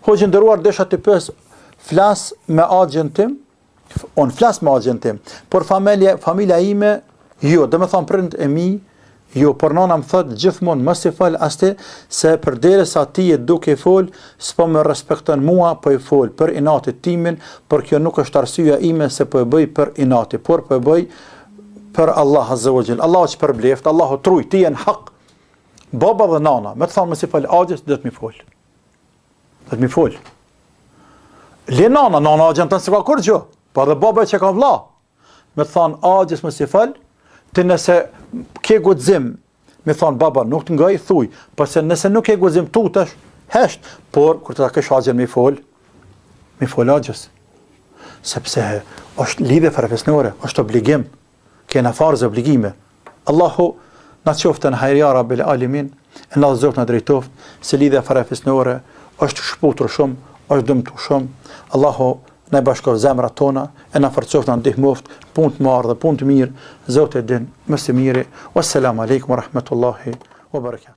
Hoxhë i nderuar desha të pyes, flas me axhën tim, unë flas me axhën tim, por familja, familja ime, jo, domethonë prindët e mi, jo, por nana më thotë gjithmonë mos i fol as ti, se përderisa ti je duke fol, s'po më respekton mua, po i fol për inatit timin, por kjo nuk është arsyeja ime se po e bëj për inati, por po e bëj për Allah Azza wa Jall. Allahu të shpërbleft, Allahu t'rujt, ti je në hak. Baba dhe nana, me të thonë mos i fol axhës, do të m'i fol. Do të m'i fol. Le nana, nana axhën tënd s'ka kurgjë, po edhe baba që ka vlla. Me të thonë axhës mos i fol, ti nëse ke guxim, me thonë baba nuk të ngoj, thuj, po se nëse nuk ke guxim tutesh, hesht, por kur të takosh axhën me i fol, me i fol axhës. Sepse është lidhje farefisnore, është obligim. Kena farz obligime. Allahu na qoftë në hajr ja Rabbil Alemin, e na Zot na drejtoft se lidhja farefisnore është shkëputur shumë, është dëmtu shumë. Allahu na i bashkoft zemrat tona e na forcoft na ndihmoft punë të marë dhe punë të mirë. Zoti e din më së miri. Wassalamu alaikum wa rahmatullahi wa barakatuh.